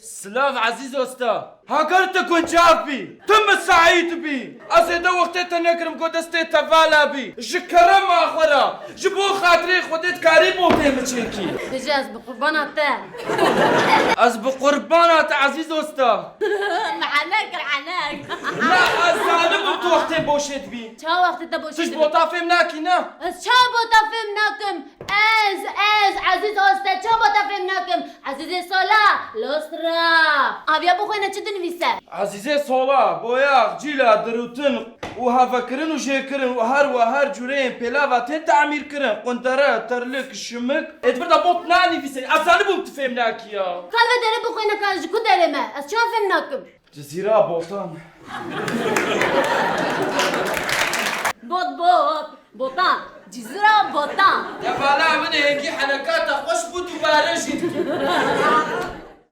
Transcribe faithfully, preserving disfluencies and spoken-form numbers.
Silav Ezîz Osta. Heger tu guncav bî, tu misaîd bî. Ez êde wextê te nekirim ku destê te vala bî. Ji kerema xwe re, ji bo xatirê Xwedê dikarî botê min çêkî. Dije ez bi qurbana te. Ez bi qurbana te Ezîz Osta. Me henek kir henek. Na, ez zanibim tu wextê boşê dibî. Ça wextê te boşê dibî? Tu ji bota fêm nakî, ne? Ez ça bota fêm nakim? Ez, ez, Ezîz Osta, ça bota fêm nakim? Ezîzê Sola, lostra. Aviya bixwîne çi dinivîse? Ezîzê Sola, boyax, cîla, dirûtin û hevekirin û jêkirin û her we her cûreyên pêlava tên tamîrkirin, qundere, terlik, şimik. Ê di vir de bot nanivîse. Ez zanibûm tu fêm nakî ya. Ka vê derê bixwîne ka ji ku derê me? Ez çawa fêm nakim? Cizîra Botan. Bot, bot, Botan. Cizîra Botan. Ya bala min ê hêgî heneka te xweş bû, dubare jî dikî.